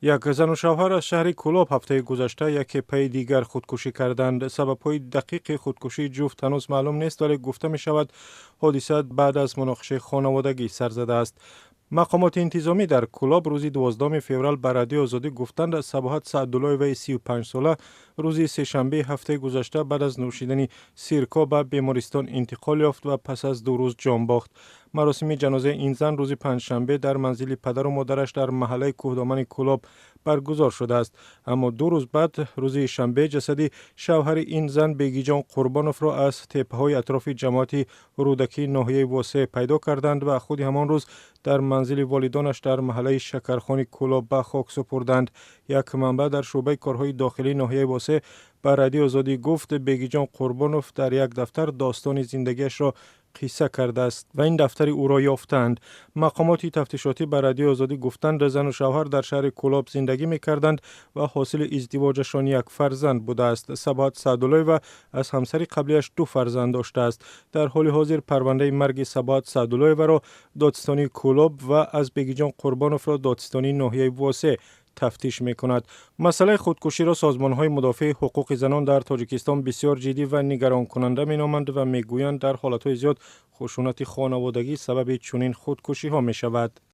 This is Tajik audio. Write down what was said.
Як зану шавҳар аз шаҳри Кӯлоб ҳафтаи гузашта яке пайи дигар худкушӣ карданд. Сабабҳои дақиқи худкушии ҷуфт ҳанӯз маълум нест, вале гуфта мешавад, ҳодиса баъд аз муноқишаи хонаводагӣ сар задааст. Мақомоти интизомӣ дар Кӯлоб рӯзи 12 феврал ба Радиои Озодӣ гуфтанд, Сабоҳат Саъдуллоеваи 35-сола рӯзи сешанбеи ҳафтаи гузашта баъд аз нӯшидани сирко ба бемористон интиқол ёфт ва пас аз 2 рӯз ҷон бохт. Маросими ҷанозаи ин зан рӯзи панҷшанбе дар манзили падару модараш дар маҳаллаи Кӯҳдомани Кӯлоб баргузор шудааст. Аммо 2 рӯз баъд, рӯзи шанбе, ҷасади шавҳари ин зан Бегиҷон Қурбоновро аз теппаҳои атрофи ҷамоати Рӯдакии ноҳияи Восеъ пайдо карданд ва худи ҳамон рӯз дар манзили волидонаш дар маҳаллаи Шакархони Кӯлоб ба хок супурданд. Як манбаъ дар шӯъбаи корҳои дохилии ноҳияи Восеъ ба Радиои Озодӣ гуфт, Бегиҷон Қурбонов дар як дафтар достони зиндагиашро қисса кардааст ва ин дафтари ӯро ёфтанд. Мақомоти тафтишотӣ ба Радиои Озодӣ гуфтанд, зану шавҳар дар шаҳри Кӯлоб зиндагӣ мекарданд ва ҳосили издивоҷашон як фарзанд будааст. Сабоҳат Саъдуллоева аз ҳамсари қаблиаш ду фарзанд доштааст. Дар ҳоли ҳозир парвандаи марги Сабоҳат Саъдуллоеваро додситонии Кӯлоб ва аз Бегиҷон Қурбоновро додситонии ноҳияи Восеъ тафтиш мекунад. Масъалаи худкуширо созмонҳои мудофеи ҳуқуқи занон дар Тоҷикистон бисёр ҷиддӣ ва нигаронкунанда меноманд ва мегӯянд, дар ҳолатҳои зиёд хушунати хонаводагӣ сабаби чунин худкушиҳо мешавад.